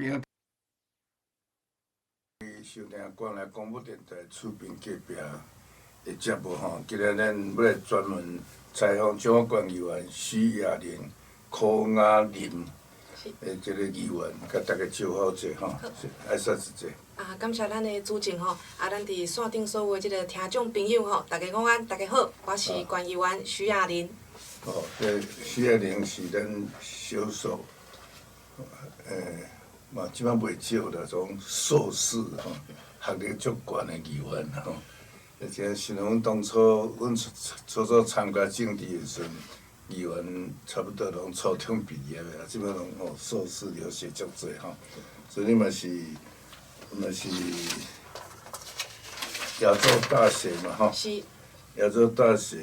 朋友收聽光來廣播電台厝邊隔壁的節目吼，今日咱欲來專門採訪彰化縣議員許雅玲、柯雅琳的這个議員，共大家招呼者吼，愛說一者。啊，感謝咱的主持人吼，啊，咱佇線頂所有的這个聽眾朋友吼，大家午安，大家好，我是縣議員許雅玲。哦，這許雅玲是咱少數，嘛，這擺袂少啦，種碩士吼，學歷足懸的議員吼。而且像阮當初，阮初初參加政治的時陣，議員差不多攏初中畢業的，啊，這擺攏吼碩士留學足濟吼。所以你嘛是亞洲大學嘛吼？是。亞洲大學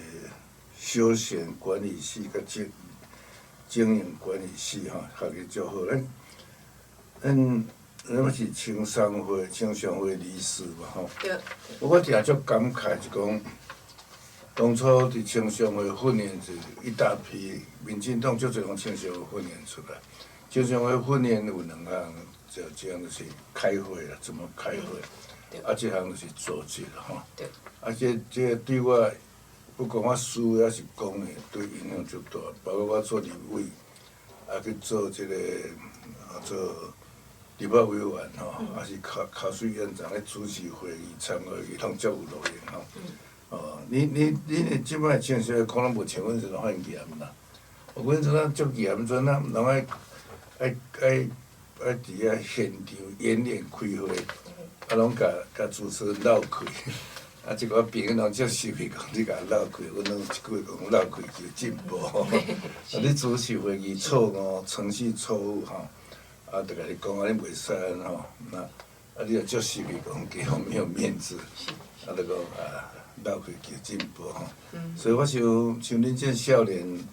休閒管理系佮經營管理系吼，學歷足好。咱是青商會理事嘛吼。對。我定足感慨，就講當初佇青商會訓練一大批，民進黨足濟從青商會訓練出來。青商會訓練有兩項，就這樣就是開會啦，怎麼開會？啊，這項就是組織啦吼。啊，這對我，不管我私的抑是公的，對影響足大。包括我做立委，啊去做這个啊做立法委員吼，抑是考試院長咧主持會議、參會議，攏足有路用吼。哦，你這擺青商會可能無像阮這陣遐嚴啦。阮這陣足嚴陣啊，攏愛佇遐現場演練開會，啊，攏共主持人鬧開。啊，這個朋友攏足生氣，講你共鬧開，阮攏一句話講鬧開就進步。啊，你主持會議錯誤，程序錯誤吼，啊，就共你講啊，你袂使按呢吼，那啊，你若足生氣講，給我沒有面子，啊，就講啊，鬧開求進步吼。所以我想，像恁這少年，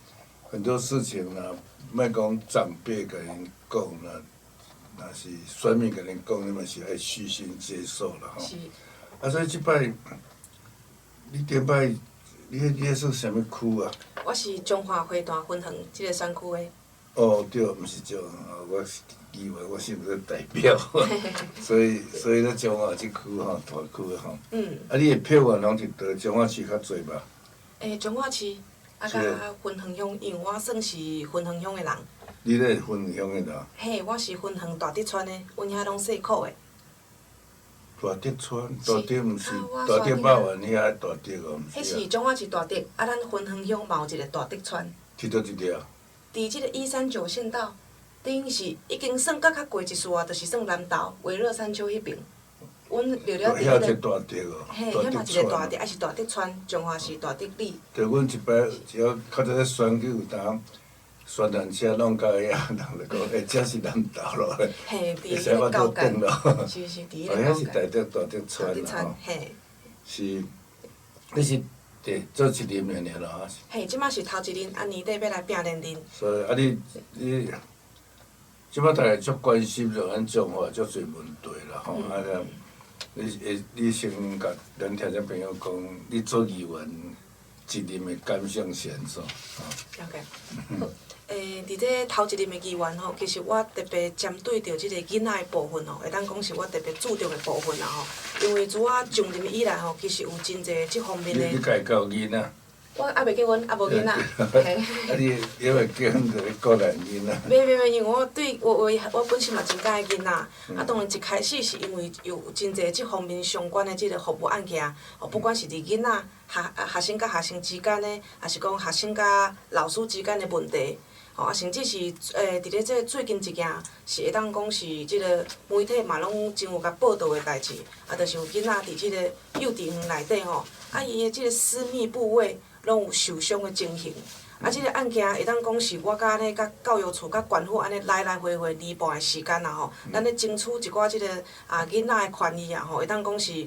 很多事情啦，莫講長輩共𪜶講啦，若是選民共𪜶講，你嘛是愛虛心接受啦吼。啊，所以這擺，你頂擺，你彼算啥物區啊？我是彰化花壇分園這个選區的。哦，對，毋是彰，我是議員，我是毋是代表，所以咧彰化這區吼，大區吼。啊，你的票源攏佇佗？彰化市較濟吧？欸，彰化市，啊，佮芬園鄉，因為我算是芬園鄉的人。你咧是芬園鄉的人？嘿，我是芬園大竹村的，阮遐攏姓柯的。大竹村，大竹毋是大竹肉圓遐大竹哦，毋是。彼是彰化市大竹，啊，咱芬園鄉嘛有一个大竹村。佇佗一條？佇這个139縣道，等於是已經算閣較過一絲仔，就是算南投微熱山丘彼爿。阮著了佇彼个。遐大竹哦。嘿，遐嘛一个大竹，抑是大竹村，彰化市大竹里。對，阮一擺只要較早咧選舉有當，宣傳車弄到遐，人就講，欸，這是南投咯。嘿，佇彼个交界。是是，佇彼个交界。遐是大竹大竹村啦吼。嘿。是，你是佇做一任爾咯？嘿，這擺是頭一任，啊年底欲來拼連任。所以啊你，你，這擺大家足關心著咱彰化足濟問題啦吼，啊，你會你先共咱聽眾朋友講，你做議員一任的感想是按怎？了解。好，欸，佇這頭一任的議員吼，其實我特別針對著這个囡仔的部分吼，會當講是我特別注重的部分啦吼。因為自我上任以來吼，其實有真濟這方面的。你家有囡仔？我猶未結婚，猶無囡仔。啊，你因為結婚就咧顧念囡仔。袂袂袂，因為我對我本身嘛真佮意囡仔，啊，當然一開始是因為有真濟這方面相關的這个服務案件，哦，不管是佇囡仔學生佮學生之間的，抑是講學生佮老師之間的問題，吼，啊，甚至是佇咧這最近一件，是會當講是這个媒體嘛攏真有共報導的代誌，啊，就是有囡仔佇這个幼稚園內底吼，啊，伊的這个私密部位攏有受傷的情形，啊，這个案件會當講是我佮按呢佮教育處佮縣府按呢來來回回年半的時間啦吼，咱咧爭取一寡這个啊囡仔的權益啊吼，會當講是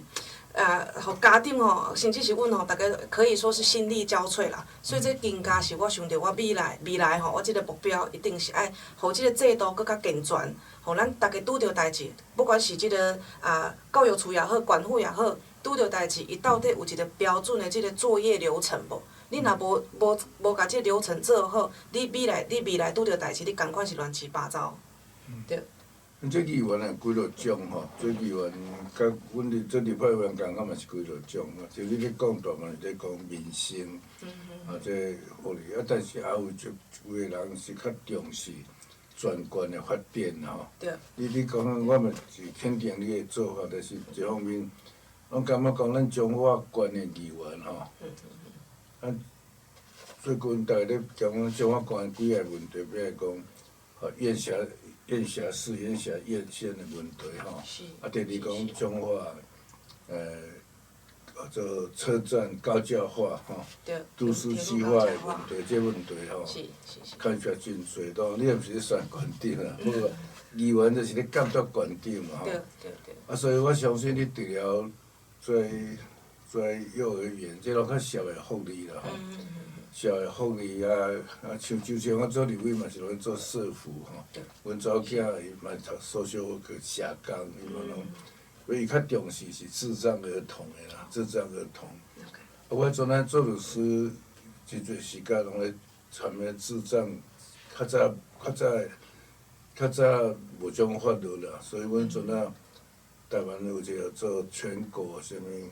啊，予家長吼，甚至是阮吼，逐家可以說是心力交瘁啦。所以這更加是我想著我未來吼，我這个目標一定是愛予這個制度閣較健全，予咱逐家拄著代誌，不管是這个啊教育處也好，縣府也好，拄著代誌，伊到底有一個標準的這个作業流程無？你若無共這個流程做好，你未來拄著代誌，你仝款是亂七八糟。對。這議員啊，幾落種吼，這議員佮阮佇做立法委員仝款嘛是幾落種，就你咧講大嘛是咧講民生，啊，這福利啊，但是也有一有的人是較重視全縣的發展吼。你講我嘛是肯定你的做法，但是一方面，攏感覺講咱彰化縣的議員吼，啊，最近逐家咧講彰化縣幾个問題，比如講，驗轄市、驗轄縣的問題吼，啊，第二講彰化，做車站高架化吼，都市計劃的問題，這問題吼，牽涉真濟多。你也毋是咧選縣長啦，不過議員就是咧監督縣長嘛吼。啊，所以我相信你除了做做幼兒園，這攏較社會福利啦吼。社會福利啊，啊，像就像我做立委嘛是攏做社福吼。阮查某囝伊嘛讀 social work 社工，伊嘛攏，所以伊較重視是智障兒童的啦，智障兒童。啊，我陣仔做律師，真濟時間攏咧參個智障，較早較早較早無這種法律啦，所以阮陣仔台灣有一個做全國啥物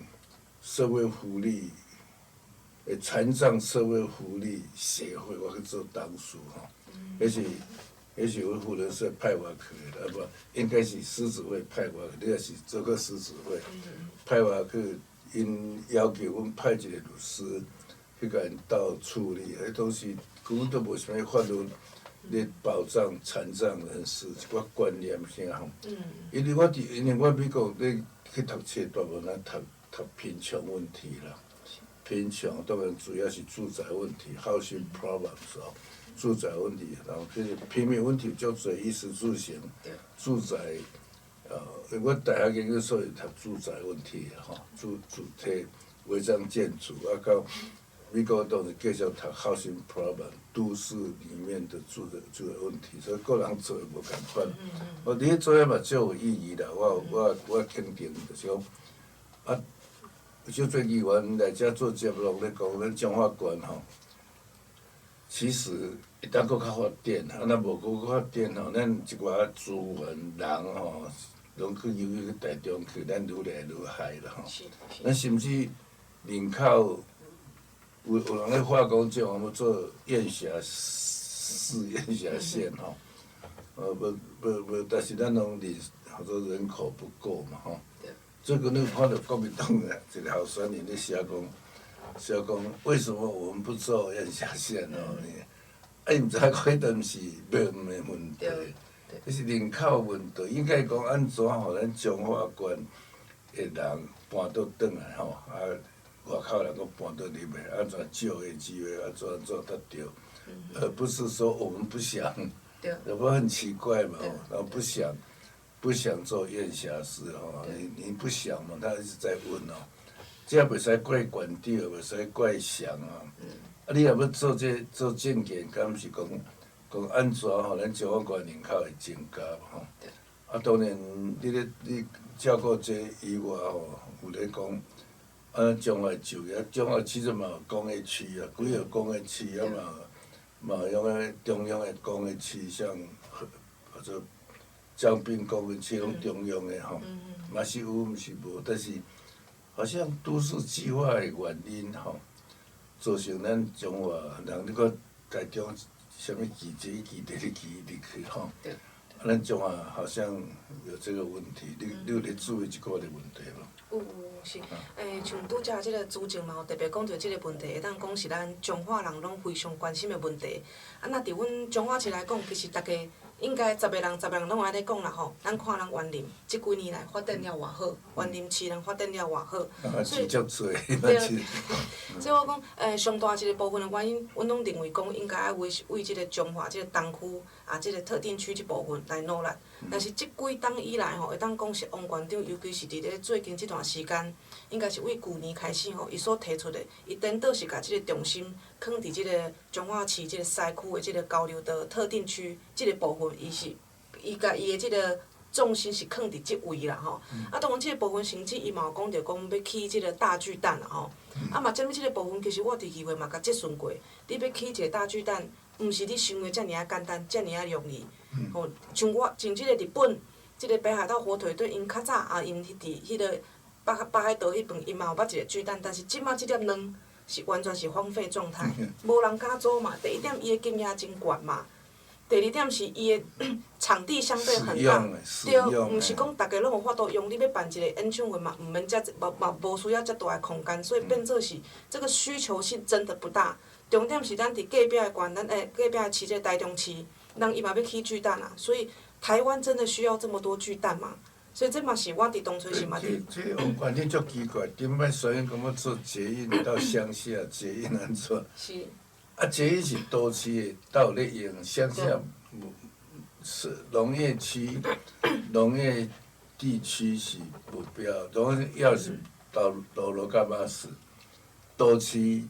社會福利。的殘障社會福利協會，我去做董事吼，彼是阮扶輪社派我去的，啊無，應該是獅子會派我去，你若是做過獅子會，派我去，𪜶要求阮派一個律師去共𪜶鬥處理，彼當時根本都無啥物法律咧保障殘障人士一寡觀念啥吼。因為我美國咧去讀冊，大部分咱讀讀貧窮問題啦。貧窮當然主要是住宅問題，housing problems 哦，住宅問題，然後就是貧民問題，足濟衣食住行，住宅，我大學研究所是讀住宅問題的吼，住住體違章建築啊，到美國當時繼續讀 housing problem，都市裡面的住的問題，所以各人做的無仝款。我你做遐嘛足有意義啦，我肯定就是講，啊，足濟議員來遮做節目咧講，咱彰化縣吼，其實會當閣較發展，啊，若無閣發展吼，咱一寡資源人吼，攏去由去台中去，咱愈來愈害啦吼。咱甚至人口有人咧話講，這我們做驗轄市、驗轄縣吼，無無無，但是咱攏人好多人口不夠嘛吼。最近你有看著國民黨的一個候選人咧寫講，寫講為什麼我們不做驗轄縣哦？啊，伊毋知影講彼陣是欲毋的問題，彼是人口問題，應該講按怎予咱彰化縣的人搬倒轉來吼？啊，外口人閣搬倒入來，按怎就業機會，按怎按怎才對，而不是說我們不想，那不很奇怪嘛？然後不想做驗轄市吼，你不想嘛？他一直在問哦，這也袂使怪縣長，袂使怪誰啊。啊，你若欲做這做政見，敢毋是講講按怎吼？咱彰化縣人口會增加吼？啊，當然，你咧你照顧這以外吼，有咧講，啊，彰化就業，彰化其實嘛有工業區啊，幾個工業區啊嘛，嘛有用個中央的工業區，像或者江濱工業區攏中央的吼，嘛是有，毋是無，但是好像都市計劃的原因吼，造成咱彰化人你看台中啥物基地基地咧基入去吼，啊，咱彰化好像有這個問題，你有咧注意這個的問題無？有是，像拄才這個主席嘛有特別講著這個問題，會當講是咱彰化人攏非常關心的問題。啊，若佇阮彰化市來講，其實逐家應該十個人十個人攏會按呢講啦吼。咱看咱員林這幾年來發展了偌好，員林市人發展了偌好，所以對，所以我講，上大一個部分的原因，阮攏認為講應該愛為為這個彰化這個東區啊，這個特定區這部分來努力。但是這幾冬以來吼，會當講是王縣長，尤其是佇咧最近這段時間，應該是為舊年開始吼，伊所提出的，伊顛倒是共這個重心囥佇這個彰化市這個西區的這個交流道特定區這個部分，伊是伊共伊的這個重心是囥佇這位啦吼。啊，當然這個部分甚至伊嘛有講著講欲起這個大巨蛋啦吼。啊嘛，針對這個部分，其實我佇議會嘛共質詢過，你欲起一個大巨蛋，毋是你想的遮爾仔簡單，遮爾仔容易。吼，像我像這個日本。這个北海道火腿隊𪜶較早啊，𪜶佇彼个北海道彼邊，𪜶嘛有捌一个巨蛋，但是這馬這粒卵是完全是荒廢狀態，無人敢租嘛。第一點，伊的金額真懸嘛。第二點是伊的場地相對很大，對，毋是講逐家攏有法度用。你欲辦一个演唱會嘛，毋免遮無嘛無需要遮大的空間，所以變做是這個需求性真的不大。重點是咱佇隔壁的縣，咱的隔壁的市這個台中市，人伊嘛欲起巨蛋啊，所以台灣真的需要這麼多巨蛋嗎？所以這嘛是我佇當初是嘛佇。這王館長足奇怪，頂擺所以講欲做捷運到鄉下，捷運按怎？是。啊，捷運是都市的，才有咧用，鄉下無是農業區、農業地區是無必要，農業是道道路佮巴士，都市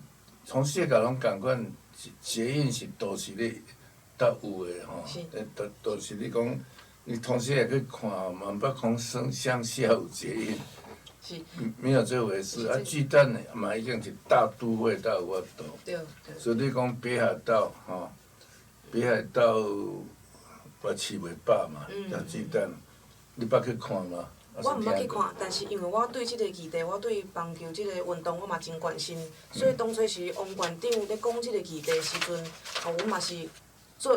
從世界攏仝款，捷運是都市咧才有的吼。都市你講，你同時會去看，嘛毋捌講鄉鄉下有捷運。沒有這回事啊！巨蛋嘛已經是大都會才有法度。所以你講北海道吼，北海道我飼袂飽嘛，大巨蛋，你捌去看嗎？我毋捌去看，但是因為我對這個議題，我對棒球這個運動我嘛真關心，所以當初時王館長咧講這個議題時陣，吼，阮嘛是做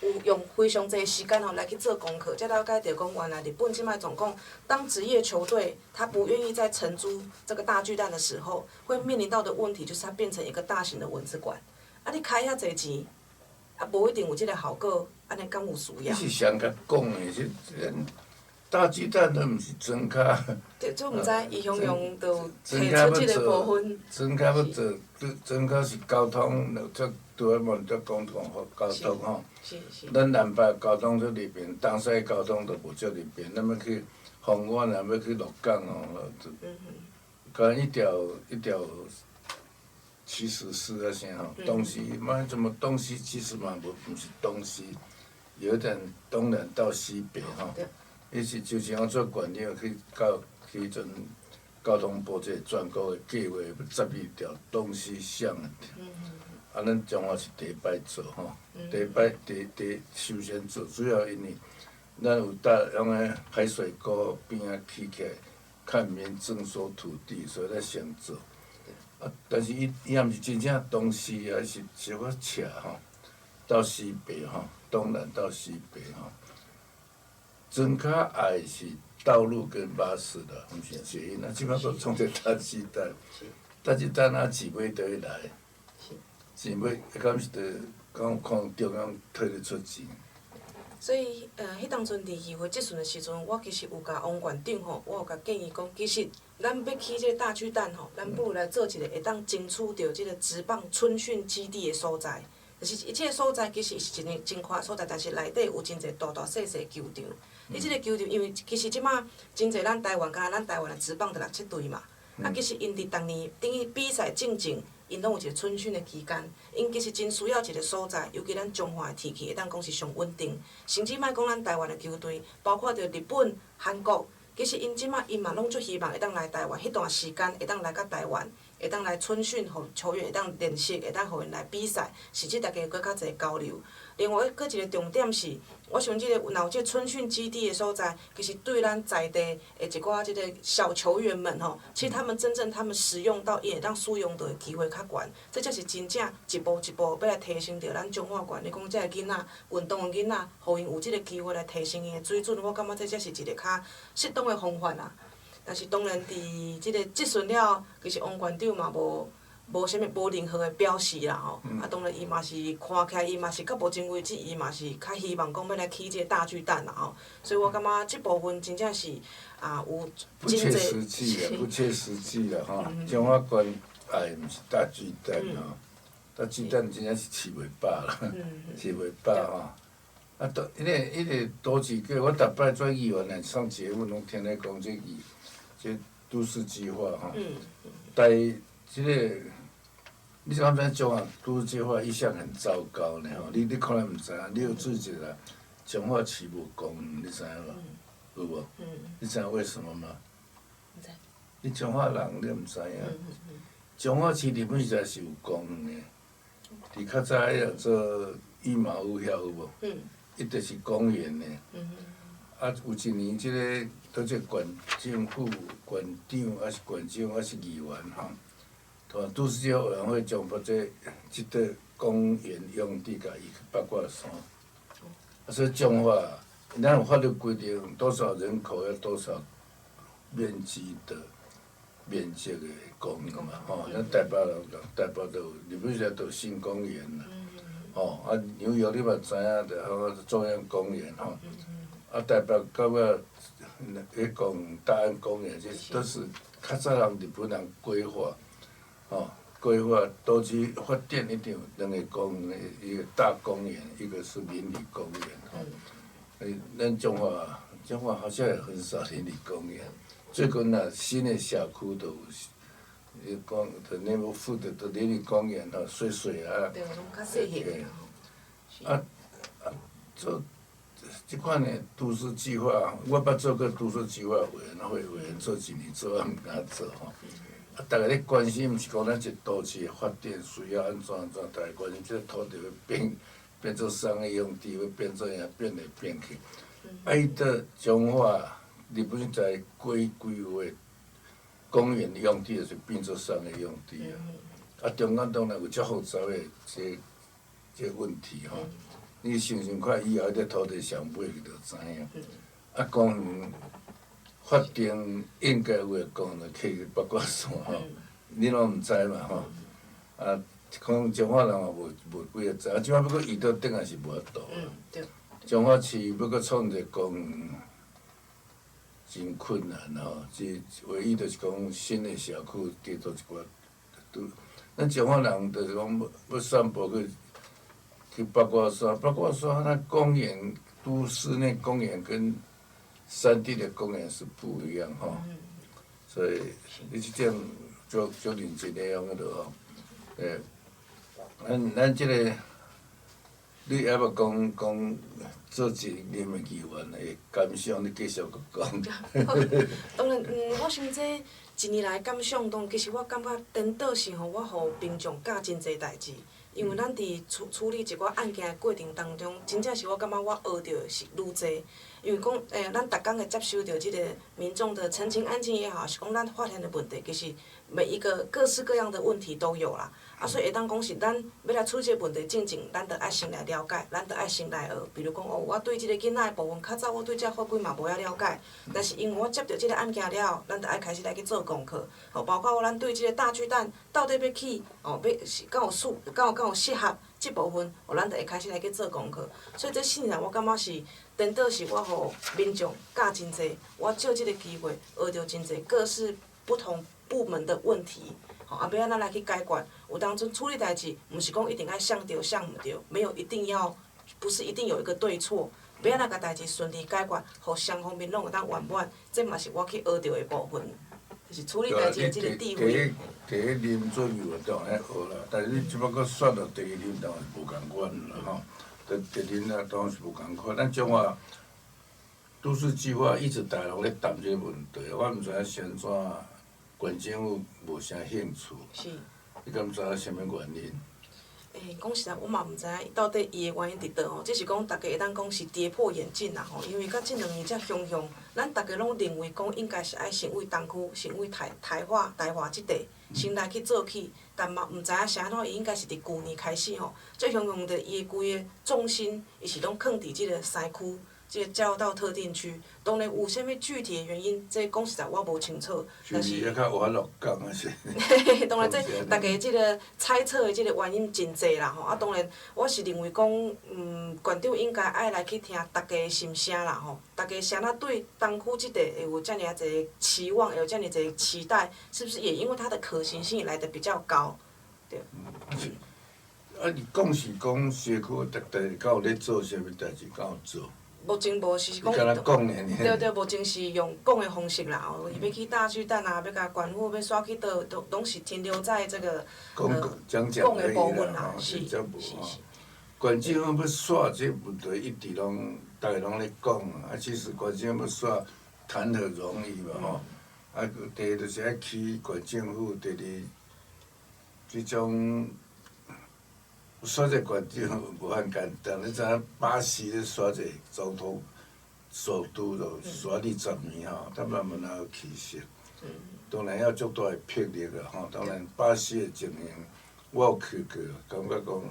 有用非常濟時間吼來去做功課，才了解著講原來日本這擺狀況，當職業球隊他不願意再承租這個大巨蛋的時候，會面臨到的問題就是它變成一個大型的蚊子館。啊，你開遐濟錢，啊，無一定有這個效果，按呢敢有需要？你是誰共講的？是大巨蛋都毋是莊跤。對，這毋知伊雄雄就提出這個部分。莊跤欲做，莊跤是交通，這拄仔無才講講交通吼。咱南北交通做入邊，東西交通都無足入邊。咱欲去豐原，若欲去鹿港吼，敢一條一條74啊啥吼，東西嘛怎麼東西其實嘛無毋是東西，有點東南到西北吼。伊是就像我做縣長去到彼陣交通部這個全國的計劃，12條東西向的。啊，咱彰化是第一擺做吼，第一擺第第首先做，主要因為咱有搭遐个排水溝邊仔起起來，較毋免徵收土地，所以咱先做。啊，但是伊伊也毋是真正東西啊，是小可斜吼，到西北吼，東南到西北吼。莊跤愛是道路跟巴士啦，毋是捷運啊。這擺閣創一個大巨蛋，大巨蛋啊錢尾佗位來？錢尾，敢是著敢有看中央退得出錢？所以，彼當陣佇議會質詢的時陣，我其實有共王館長吼，我有共建議講，其實咱欲起這個大巨蛋吼，咱不如來做一個會當爭取著這個職棒春訓基地的所在。就是伊這個所在其實是一個真寬所在，但是內底有真濟大大細細球場。你這個球場，因為其實這馬真濟咱台灣，敢若咱台灣的職棒就六七隊嘛。啊，其實𪜶佇逐年等於比賽進前，𪜶攏有一個春訓的期間，𪜶其實真需要一個所在，尤其咱彰化的天氣會當講是上穩定。甚至莫講咱台灣的球隊，包括著日本、韓國，其實𪜶這馬𪜶嘛攏足希望會當來台灣，彼段時間會當來到台灣，會當來春訓，予球員會當練習，會當予𪜶來比賽，甚至大家閣較濟交流。另外，閣一個重點是，我想這個若有這個春訓基地的所在，其實對咱在地的一寡這個小球員們吼，其實他們真正他們使用到，伊會當使用著的機會較懸，這才是真正一步一步欲來提升著咱彰化縣。你講這个囡仔，運動的囡仔，予𪜶有這個機會來提升𪜶的水準，我感覺這才是一個較適當的方法啦。但是當然，佇這個質詢了，其實王館長嘛無啥物無任何的表示啦吼。啊，當然伊嘛是看起來，伊嘛是到目前為止，伊嘛是較希望講欲來起這個大巨蛋啦吼。所以我感覺這部分真正是啊有不切實際啊，不切實際啦吼。彰化縣愛毋是大巨蛋吼，大巨蛋真正是飼袂飽啦，飼袂飽吼。啊，都彼个都市計，我逐擺做議員來上節目，攏聽咧講這議，這都市計劃吼。但這個，你敢知彰化都市計劃一向很糟糕呢吼？你可能毋知影，你有注意一下，彰化市無公園，你知影無？有無？你知影為什麼嗎？毋知。你彰化人，你毋知影？彰化市日本時代是有公園的，佇較早彼個做羽毛屋遐有無？伊就是公園呢。啊，有一年這个佗這個縣政府縣長，抑是縣長，抑是議員吼，都都市計劃委員會將把這塊公園用地共移去八卦山。啊，所以彰化，咱有法律規定多少人口要多少面積的面積的公園嘛，吼，咱台北人講，台北都有，日本時都有新公園啦，吼，啊，紐約你嘛知影，就中央公園吼，啊，台北到尾彼講大安公園，這都是較早人日本人規劃，吼，規劃都市發展一定有兩个公園，一個大公園，一個是鄰里公園，吼。欸，咱彰化，彰化好像也很少鄰里公園。最近啊，新的社區都有，伊講的 neighborhood 的鄰里公園吼，水水啊。對，攏較細型。啊啊，做這款的都市計劃，我捌做過都市計劃委員會委員，做一年做啊毋敢做吼。啊，逐家咧關心，毋是講咱一個都市的發展需要按怎按怎，逐家關心這個土地欲變變做商業用地，欲變做啥變來變去。啊，伊佗彰化，日本在規劃公園用地，就是變做商業用地啊。啊，中間當然有遮複雜的這個問題吼。你想想看，以後這土地誰買去就知影。啊，公園法定應該有的公園去八卦山吼，你攏毋知嘛吼。啊，可能彰化人嘛無幾个知，啊，這擺欲閣移到頂也是無法度。彰化市欲閣創一个公園，真困難吼。這唯一就是講新的社區加做一寡，都咱彰化人就是講欲散步去八卦山，八卦山那公園，都市內公園跟山地的公園是不一樣吼。所以你這點足足認真的按呢吼，欸，咱這個，你猶欲講講做一任的議員的感想，你繼續閣講。當然，我想這一年來感想，當其實我感覺顛倒是吼，我予民眾教真濟代誌。因為咱佇處理一寡案件的過程當中，真正是我感覺我學著的是愈濟。因為講，欸，咱逐工會接收著這個民眾的陳情案件也好，抑是講咱發現的問題，其實每一個各式各樣的問題都有啦。啊，所以會當講是咱欲來處理這個問題進前，咱著愛先來了解，咱著愛先來學。比如講，哦，我對這個囡仔的部分，較早我對這個法規嘛無遐了解，但是因為我接著這個案件了後，咱著愛開始來去做功課。吼，包括咱對這個大巨蛋到底欲起，哦，欲是敢有適，敢有適合這部分，哦，咱著會開始來去做功課。所以這四年我感覺是顛倒是我予民眾教真濟，我藉這個機會學著真濟各式不同部門的問題，吼，啊，欲按怎來去解決？有當陣處理代誌，毋是講一定愛誰對誰毋對，沒有一定要，不是一定有一個對錯。欲按怎共代誌順利解決，予雙方面攏會當圓滿，這嘛是我去學著的部分，就是處理代誌的這個智慧。第一任做議員當然愛學啦，但是你這擺閣選到第二任當然是無仝款啦吼。第二任啊當然是無仝款，咱彰化都市計劃一直逐家攏咧談這個問題，我毋知影是按怎，縣政府無啥興趣。是。你敢知影啥物原因？欸，講實在，我嘛毋知影到底伊的原因佇佗吼，只是講逐家會當講是跌破眼鏡啦吼，因為到這兩年才雄雄，咱逐家攏認為講應該是愛先為東區，先為台化這塊先來去做起，但嘛毋知影是按怎，伊應該是佇舊年開始吼，這雄雄的伊的規个重心，伊是攏囥佇這个西區，這個交流道特定區。當然有啥物具體的原因，這講實在我無清楚。但是。較晚落港啊是。當然，這逐家這個猜測的這個原因真濟啦吼，啊，當然我是認為講，縣長應該愛來去聽逐家的心聲啦吼，逐家是按怎對東區這塊會有遮爾仔濟期望，會有遮爾濟期待，是不是也因為它的可行性來得比較高？對。啊，伊講是講社區逐地敢有咧做啥物代誌，敢有做？目前無是講，對對，目前是用講的方式啦。哦，伊欲去大巨蛋啊，欲共縣府欲徙去佗，都攏是停留在這個講的部分啦，是是是。縣政府欲徙這問題一直攏逐家攏咧講啊，其實縣政府欲徙談何容易嘛吼。啊，第一就是愛起縣政府，第二，這種徙一個縣長無遐簡單，你知影巴西咧徙一個總統，首都就紲20年吼，才慢慢仔有起色。當然要足大的魄力啦吼，當然巴西的情形我有去過，感覺講，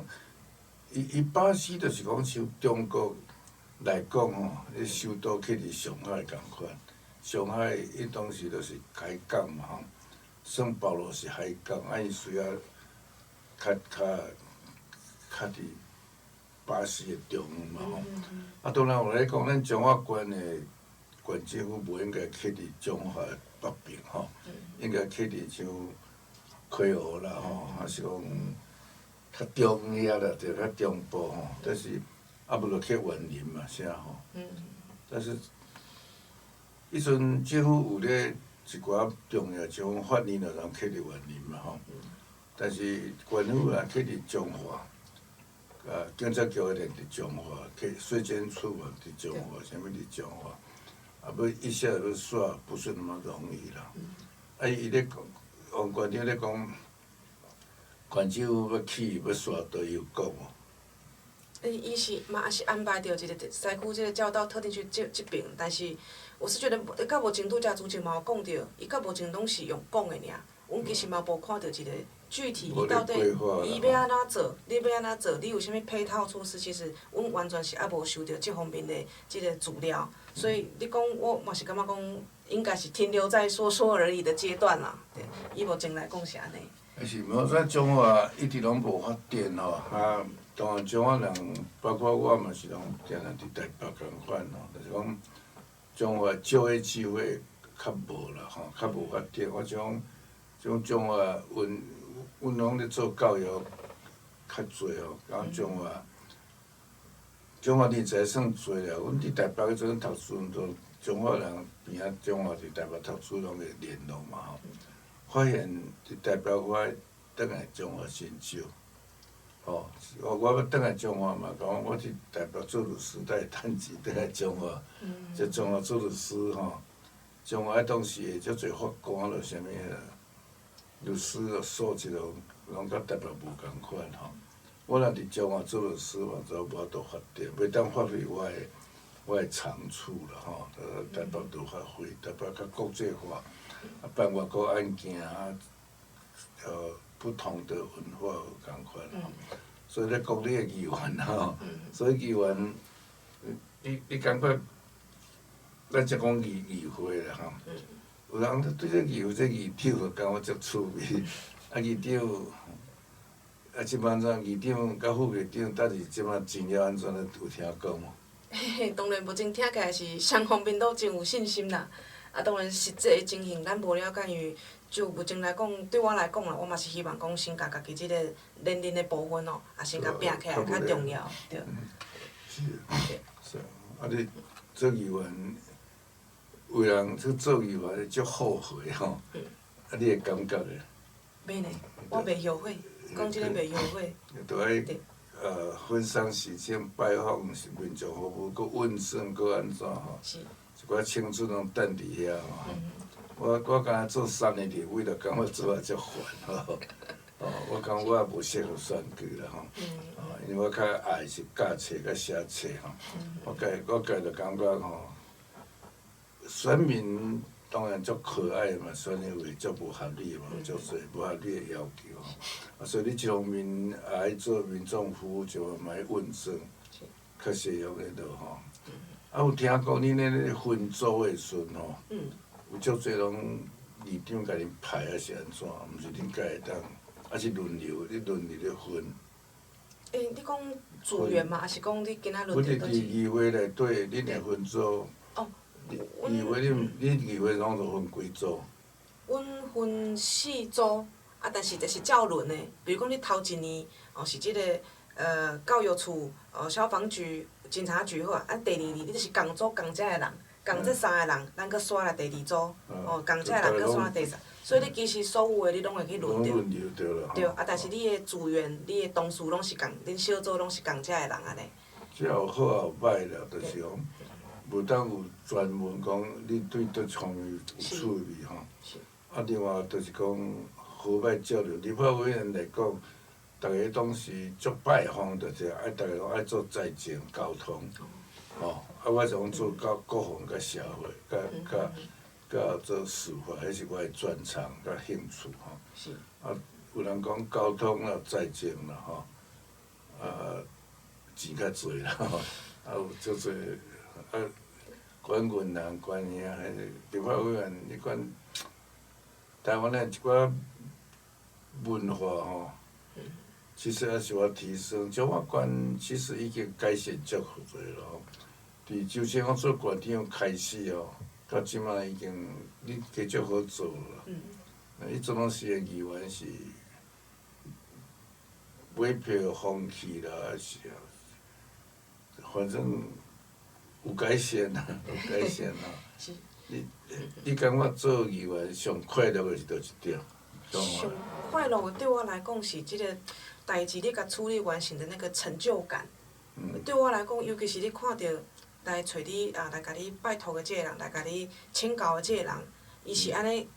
伊巴西就是講像中國來講吼，伊首都去佇上海仝款，上海伊當時就是海港嘛吼，聖保羅是海港，啊伊需要較佇巴西的中央嘛吼。啊，當然有咧講，咱彰化縣的縣政府無應該設佇彰化北邊吼，應該設佇像溪湖啦吼，還是講較中遐啦，對，較中部吼。但是啊，無就去員林嘛，啥吼。但是，彼陣政府有咧一寡重要，像法院就通設佇員林嘛吼。但是縣府若設佇彰化，啊，警察局一定佇彰化，去稅監處嘛佇彰化，啥物佇彰化，啊，欲一下子欲煞不是那麼容易啦。啊，伊咧講，王縣長咧講，縣政府欲起欲煞都有講哦。伊是嘛，也是安排著一個西區這個教導特定區這邊，但是我是覺得，到目前拄才主持嘛有講著，伊到目前攏是用講的爾，阮其實嘛無看著一個具體，伊到底伊欲按怎做，你欲按怎做，你有啥物配套措施？其實阮完全是猶無收著這方面的這個資料，所以你講我嘛是感覺講，應該是停留在說說而已的階段啦。對，以目前來講是按呢。但是無咱彰化一直攏無發展吼，啊，當然彰化人，包括我嘛是攏定定佇台北仝款吼，就是講彰化就業機會較無啦吼，較無發展。我像像彰化，阮攏咧做教育較濟吼，講彰化，彰化人才算濟啦。阮佇台北彼陣讀書，都彰化人邊仔彰化佇台北讀書攏會聯絡嘛吼。發現佇台北我愛轉來彰化真少，吼！我欲轉來彰化嘛，講我佇台北做律師，才會趁錢轉來彰化。這彰化做律師吼，彰化當時會足濟法官咯，啥物啊，律師的素質咯，攏佮台北無仝款吼。我若佇彰化做律師嘛，就無法度發展，袂當發揮我的長處啦吼。台北就發揮，台北較國際化。啊，辦外國案件啊，不同的文化無仝款吼，所以咧講你的議員吼，所以議員，你感覺，咱才講議會啦吼，有人對這議會這議長感覺足趣味，啊議長，啊這擺怎議長佮副議長，到底這擺真了按怎咧有聽講無？嘿嘿，當然目前聽起來是雙方面都真有信心啦。啊，當然實際的情形咱無了解，因為就目前來講，對我來講啦，我嘛是希望講先共家己這個年齡的部分哦，啊先共拼起來較重要，對。是，是啊，你做議員，有人去做議員足後悔吼，啊，你會感覺咧？袂呢，我袂後悔，講真的袂後悔。都愛分送時間拜訪民眾服務，閣問政，閣按怎吼？是。一寡青春攏等佇遐吼。我敢若做3年立委，就感覺做啊足煩吼。哦，我感覺我也無適合選舉啦吼。哦，因為我較愛是教冊佮寫冊吼。我家就感覺吼，選民當然足可愛嘛，選的話足無合理嘛，足濟無合理的要求吼。啊，所以你一方面愛做民眾服務，一方面愛問政，確實用會到吼。啊，有聽講恁咧咧分組的時陣吼，有足濟攏里長共恁排抑是按怎？毋是恁家會當，抑是輪流，你輪流咧分？欸，你講組員嘛，抑是講你今仔輪阮佇議會內底，恁會分組？哦。議會恁恁議會攏總分幾組？阮分四組，啊，但是就是照輪的。比如講，你頭一年哦是這個教育處、哦消防局、警察局好啊，啊第二年你就是仝組仝遮的人，仝這三个人，咱閣徙來第二組，哦仝遮的人閣徙來第三，所以你其實所有的你攏會去輪著。對，啊，但是你的組員、你的同事攏是仝，恁小組攏是仝遮的人按呢。這有好有歹啦，就是講無當有專門講你對佗方面有趣味吼。啊，另外就是講好歹交流，立法委員來講，逐个攏是足拜訪，就是愛逐个攏愛做在政溝通，吼，啊，我是講做到國防佮社會，佮佮佮做司法，彼是我的專長佮興趣吼。啊，有人講交通啦、財政啦吼，啊，錢較濟啦吼，啊有足濟啊，管銀行、管遐，彼個立法委員，你管台灣的一寡文化吼，其實抑是有提升。彰化縣其實已經改善足濟咯吼。佇周清福做縣長開始吼，到這擺已經你加足好做啦。伊陣時的議員是買票風氣啦，抑是反正有改善啦，有改善啦。你感覺做議員上快樂的是佗一點？上快樂的對我來講是這個代誌你共處理完成的那個成就感。對我來講，尤其是你看著來揣你啊，來共你拜託的這個人，來共你請教的這個人，伊是按呢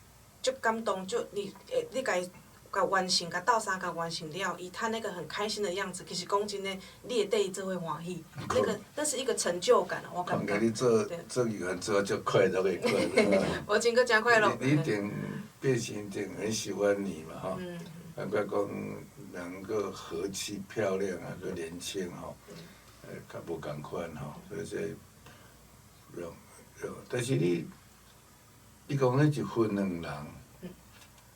足感動，足你會你共伊共完成，共鬥相共完成了，伊他那個很開心的樣子，其實講真的，你會綴伊做伙歡喜，那個那是一個成就感，我感覺。看你做做議員做足快樂的快樂。無真閣誠快樂。你一定百姓一定很喜歡你嘛吼，難怪講人閣和氣漂亮啊，閣年輕吼，較無仝款吼，所以這，但是你，你講你是芬園人，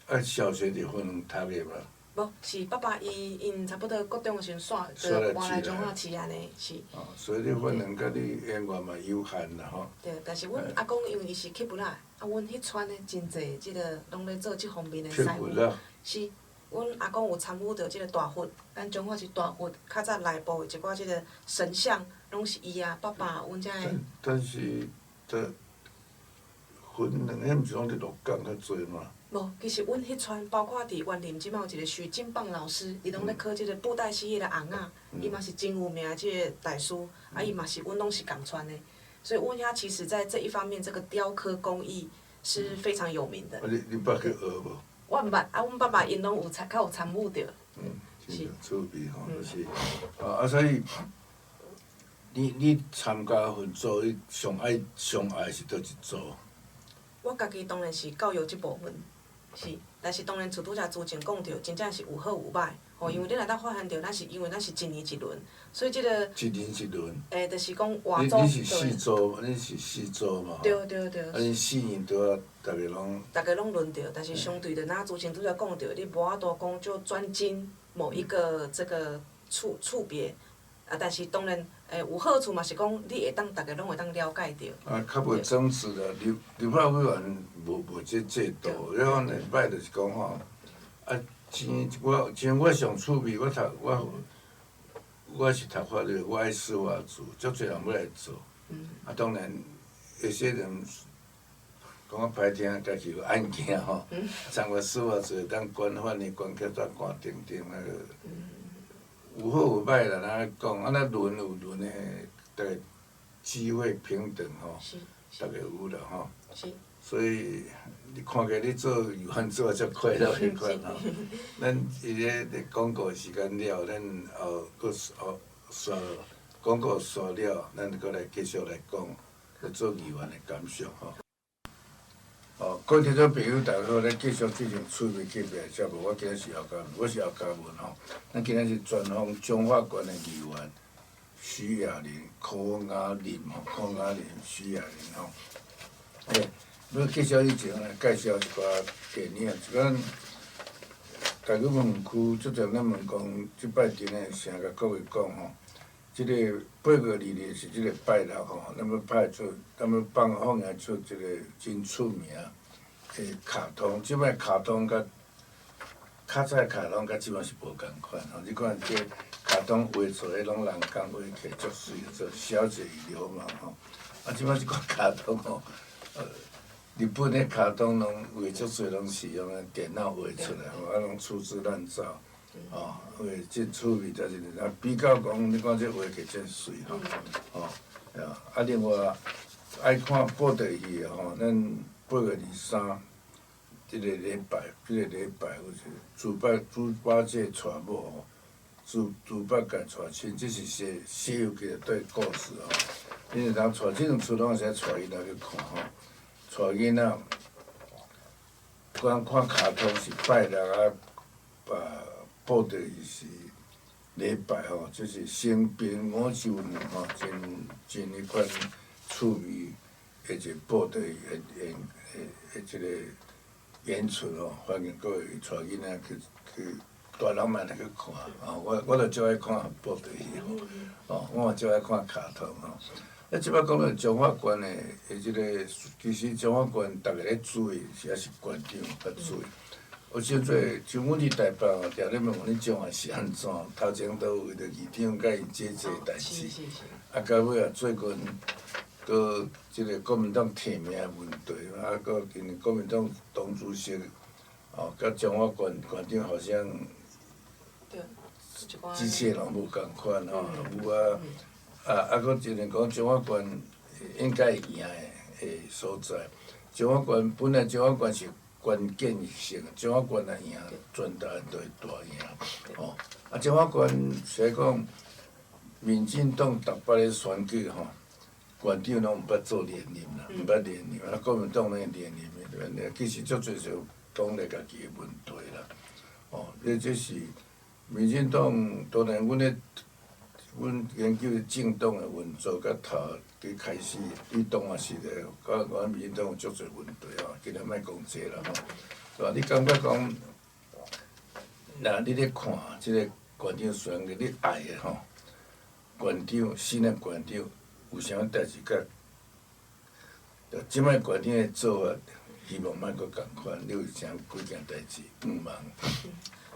啊，小學佇芬園讀的嘛？無，是爸爸伊𪜶差不多國中的時陣，煞就搬來彰化市按呢，是。哦，所以你芬園佮你淵源嘛有限啦吼。對，但是阮阿公因為伊是刻佛仔，啊，阮彼村的真濟這個攏咧做這方面的師傅。是，阮阿公有參與著這個大佛，咱彰化是大佛，較早內部的一寡這個神像，攏是伊啊，爸爸，阮遮的。但是，這芬園彼毋是攏佇鹿港較濟嗎？無，其實阮彼村包括佇員林，這擺有一個許金棒老師，伊攏咧考這個布袋戲彼個尪仔，伊嘛是真有名的這個大師，啊，伊嘛是阮攏是仝村的，所以阮遐其實在這一方面，這個雕刻工藝是非常有名的。啊，你你捌去學無？我毋捌，啊，阮爸爸𪜶攏有參較有參與著。是趣味吼，就是，啊，所以，你參加分組，你上愛上愛是佗一組？我家己當然是教育這部分，是，但是當然像拄才主持人講著，真正是有好有歹，吼，因為你若當發現著，咱是因為咱是一年一輪，所以這個一年一輪。欸，就是講活組。你是四組，你是四組嘛？對對對。啊，恁4年拄仔，逐个攏。逐个攏輪著，但是相對的，若主持人拄才講著，你無法度講就專精某一個這個處別，啊，但是當然，有好處嘛是講，你會當逐个攏會當了解著。啊，較無層次啦，立法委員無這制度，了後呢，歹就是講吼，啊，錢我像我上趣味，我讀我我是讀法律，我愛司法組，足濟人欲來做。啊，當然，有些人講較歹聽，家己有案件吼，參加司法組會當管法院管檢察官等等那個。有好有歹啦，咱講，啊，咱輪有輪的，逐个機會平等吼，逐个有啦吼。所以你看起來你做議員做遮快樂彼款吼，咱佇咧咧廣告時間了，咱後閣後煞廣告煞了，咱閣來繼續來講做議員的感想吼。哦，各位聽眾朋友，大家好，咱繼續進行趣味隔壁的節目。我今日是姚嘉文，我是姚嘉文吼。咱今日是專訪彰化縣的議員許雅琳、柯雅琳吼，柯雅琳、許雅琳吼。欸，欲繼續以前來介紹一寡電影，就講大家問區，足濟咱問講，這擺陣的先共各位講吼，這個8月2日是這個拜六吼，咱欲拍出，咱欲放映出這個真出名的卡通，這擺卡通佮較早卡通佮這擺是無仝款吼。你看這卡通畫出來攏人工畫起來足媠，做小姐與流氓吼。啊，這擺這款卡通吼，日本的卡通攏畫足濟攏是用電腦畫出來吼，啊，攏粗製濫造，吼，畫真趣味，但是啊比較講，你看這畫起真媠吼，吼，啊，另外愛看布袋戲的吼，咱8月23，這個禮拜，這個禮拜有一個豬八戒娶某吼，豬豬八戒娶親，這是西西遊記內底故事吼。你會當帶這兩齣攏會使帶囡仔去看吼，帶囡仔，講看卡通是拜六啊，啊布袋戲是禮拜吼，這是新編5週年吼，真真彼款趣味的一個布袋戲的演的這個演出吼，歡迎各位帶囡仔去去，大人嘛會去看吼。我就足愛看布袋戲吼，哦，我嘛足愛看卡通吼。啊，這擺講到彰化縣的的這個，其實彰化縣逐个咧注意，是抑是縣長較注意。有真濟像阮佇台北吼，定咧問阮彰化是按怎，頭前都有為著議長佮伊姐姐代誌，啊，到尾啊最近閣這個國民黨提名的問題，啊，閣因為國民黨黨主席哦，佮彰化縣縣長好像機器人無仝款吼，有啊，啊啊，閣一個講彰化縣應該會贏的的所在，彰化縣本來彰化縣是關鍵性，彰化縣若贏，全台灣都會大贏，吼。啊，彰化縣實在講，民進黨逐擺咧選舉吼，縣長攏毋捌做連任啦，毋捌連任，啊，國民黨咧連任的，其實足濟是黨內家己的問題啦，哦，這這是民進黨當然，阮咧阮研究政黨的運作，佮頭佇開始，對黨也是咧，佮阮民進黨有足濟問題吼，今日莫講這啦吼。是吧？你感覺講，若你咧看這個縣長選舉，你愛的吼，縣長新的縣長有啥物代誌佮？這擺縣長的做法，希望莫閣仝款，你有啥幾件代誌願望？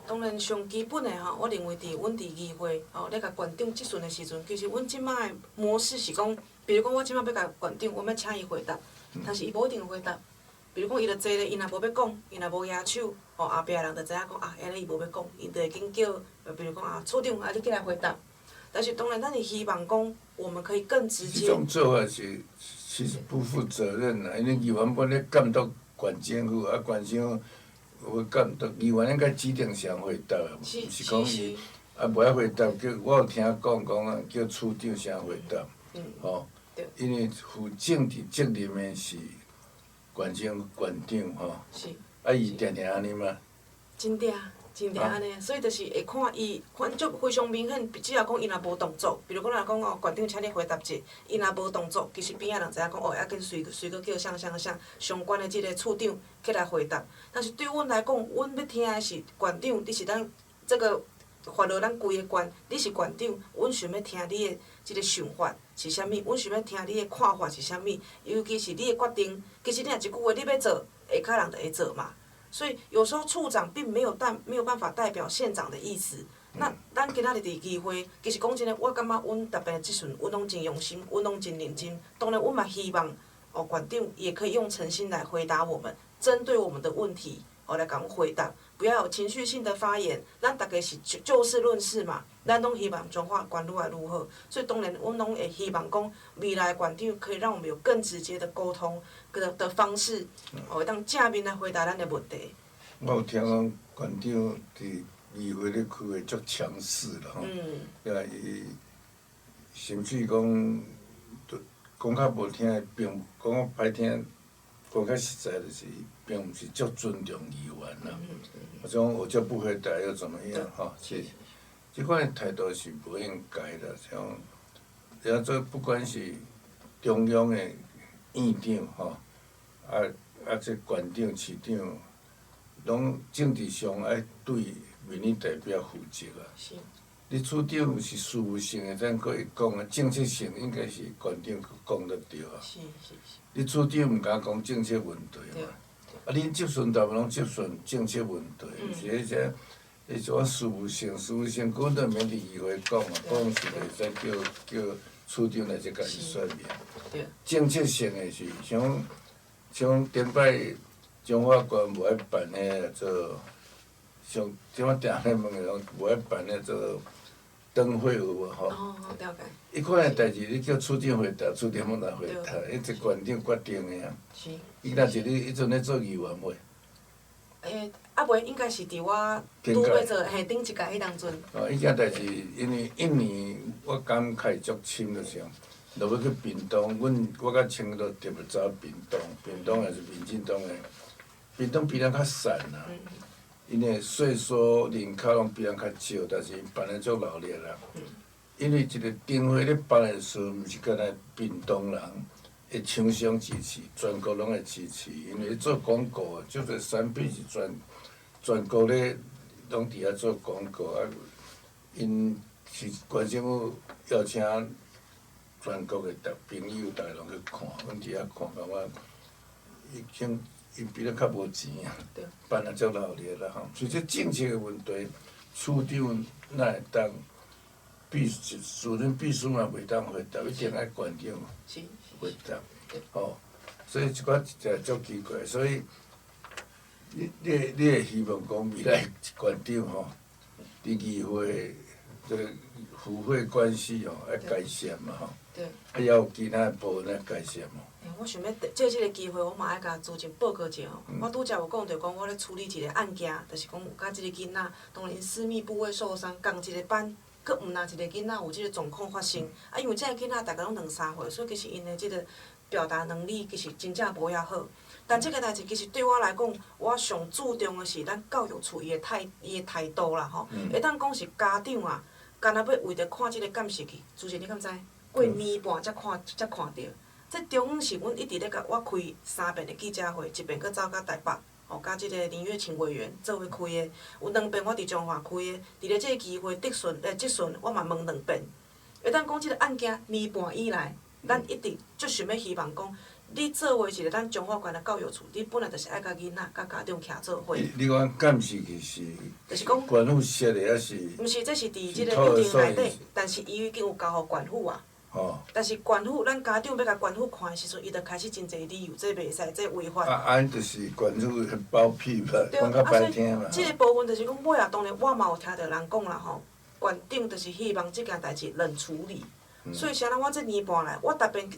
當然，上基本的吼，我認為佇阮佇議會吼咧共縣長質詢的時陣，其實阮這擺的模式是講，比如講我這擺欲共縣長，我欲請伊回答，但是伊無一定會回答。比如講，伊就坐咧，伊若無欲講，伊若無舉手，吼後壁人就知影講啊，按呢伊無欲講，𪜶就會緊叫，比如講啊，處長啊，你起來回答。但是當然，咱是希望講，我們可以更直接。這種做法是其實不負責任啦，因為議員本咧監督縣政府，啊，縣政府有監督，議員應該指定誰回答，毋是講伊啊無愛回答，叫我有聽講講啊，叫處長誰回答，吼，因為負政治責任的是縣政縣長吼，啊，伊定定按呢嗎？真定，真定按呢，所以就是會看伊，反正非常明顯，只要講伊若無動作，比如講若講哦，縣長請你回答者，伊若無動作，其實邊仔人知影講哦，要緊隨隨閣叫啥啥啥相關的這個處長起來回答。但是對阮來講，阮欲聽的是縣長，你是咱這個發落咱規个縣，你是縣長，阮想欲聽你的這個想法是啥物，阮想欲聽你的看法是啥物，尤其是你的決定，其實你若一句話你欲做，下跤人就會做嘛。所以有時候處長並沒有代沒有辦法代表縣長的意思。那咱今仔日佇議會，其實講真的，我感覺阮逐擺質詢，阮攏真用心，阮攏真認真。當然，阮嘛希望哦，縣長也可以用誠心來回答我們，針對我們的問題哦來共阮回答，不要有情緒性的發言。咱逐家是就就事論事嘛，咱攏希望彰化縣愈來愈好。所以當然，阮攏會希望講，未來縣長可以讓我們有更直接的溝通的的方式，哦，會當正面來回答咱的問題。我有聽講縣長佇議會咧開會足強勢啦吼，對伊甚至講，講較無聽的，並講較歹聽，講較實在就是，並毋是足尊重議員啦。啊，種我就不回答又怎麼樣？吼，是，這款的態度是無應該啦。像，抑這不管是中央的院長吼，啊啊，這縣長、市長，攏政治上愛對民意代表負責啊。你處長是事務性的，咱閣會講啊，政策性應該是縣長講得對啊。你處長毋敢講政策問題嘛？啊，恁質詢逐擺攏質詢政策問題，毋是彼隻，彼種事務性、事務性，根本免佇議會講啊，講是袂使叫叫處長來這共伊說明。政策性的是像像頂擺彰化縣無愛辦彼個做，像這擺定咧問的講無愛辦彼做燈會有無吼？哦，了解。彼款的代誌，你叫處長回答，處長欲來回答，彼是縣長決定的啊。伊若是你彼陣咧做議員未？欸，啊袂，應該是佇我拄欲做嘿頂一屆彼當陣。哦，彼件代誌，因為一年我感慨足深就是講，落尾去屏東，阮我佮清都特別走屏東，屏東也是民進黨的，屏東比咱較散啦，𪜶的歲數人口攏比咱較少，但是𪜶辦得足熱烈啦。因為一個燈會咧辦的時陣，毋是干焦屏東人會搶相支持，全國攏會支持，因為做廣告，這個產品是全國咧攏佇遐做廣告啊。𪜶是縣政府邀請全國的逐朋友，逐个攏去看，阮佇遐看，感覺已經𪜶比咱較無錢啊，辦得足熱烈啦吼。所以這政策的問題，處長哪會當？秘主任秘書嘛袂當回答，一定愛縣長回答，吼。所以這寡實在足奇怪，所以你會希望講未來縣長吼，佇議會這個府會關係吼愛改善嘛吼，啊，猶有其他的部分愛改善無？欸，我想欲藉這个機會，我嘛愛共主任報告一下吼。我拄才有講著講，我咧處理一個案件，就是講有佮這個囡仔，當然私密部位受傷，仝一個班，閣毋若一個囡仔有這個狀況發生。啊，因為這个囡仔大概攏兩三歲，所以其實𪜶的這個表達能力其實真正無遐好。但這個代誌其實對我來講，我上注重的是咱教育處伊的態度啦吼。會當講是家長啊，干焦欲為著看這個監視器，主持人你敢知？過暝半才看著。這中央是阮一直咧共我開三遍的記者會，一遍閣走到台北，吼，佮這個林月琴委員做伙開的，有兩遍我佇彰化開的。佇咧這個機會質詢，我嘛問兩遍。會當講這個案件年半以來，咱一直足想欲希望講，你作為一個咱彰化縣的教育處，你本來就是愛佮囡仔、佮家長徛做伙。你講監視器是？就是講。縣府設的抑是？毋是，這是佇這個幼兒園內底，但是伊已經有交予縣府啊。但是縣府，咱家長欲共縣府看的時陣，伊就開始真濟理由，這袂使，這違法。啊，按就是縣府包庇吧，講較歹聽啦。這個部分就是講，尾仔當然我嘛有聽著人講啦吼，縣長就是希望這件代誌冷處理。所以啥人我這年半來，我逐遍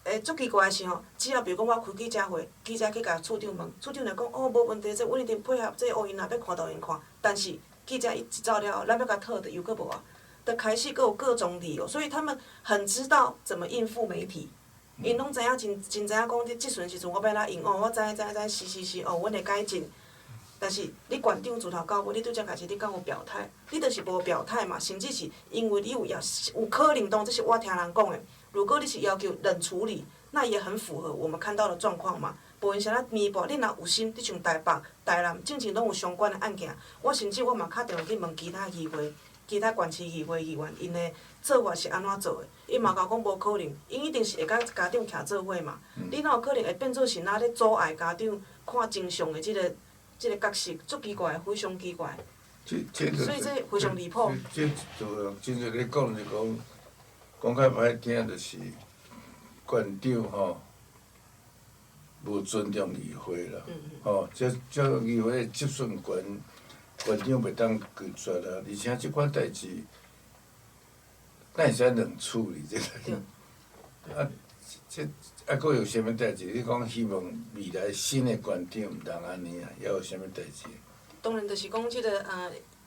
會足奇怪的是吼，只要比如講我開記者會，記者去共處長問，處長就講哦無問題，這阮一定配合，這哦𪜶若欲看就予𪜶看。但是記者一走了後，咱欲共討就又閣無啊。就開始閣有各種理由，所以他們很知道怎麼應付媒體。𪜶攏知影真真知影講，你質詢時陣我欲按怎應哦，我知知知，是是是，哦，阮會改進。但是你縣長自頭到尾，你對這代誌你敢有表態？你就是無表態嘛，甚至是因為你有也有可能當，這是我聽人講的。如果你是要求冷處理，那也很符合我們看到的狀況嘛。無閒啥物暝半，你若有心，你像台北、台南，進前攏有相關的案件。我甚至我嘛敲電話去問其他議會、其他縣市議會議員，𪜶的做法是按怎做的？伊嘛共我講無可能，𪜶一定是會佮家長徛做伙嘛。你哪有可能會變做是若咧阻礙家長看真相的這個角色，足奇怪，非常奇怪。所以這非常離譜。這就真濟咧講就講，講較歹聽就是縣長吼無尊重議會啦，吼，這議會的質詢權，縣長袂當拒絕啦，而且這款代誌，哪會使冷處理這個？啊，這啊，閣有啥物代誌？你講希望未來新的縣長毋通按呢啊？猶有啥物代誌？當然就是講這個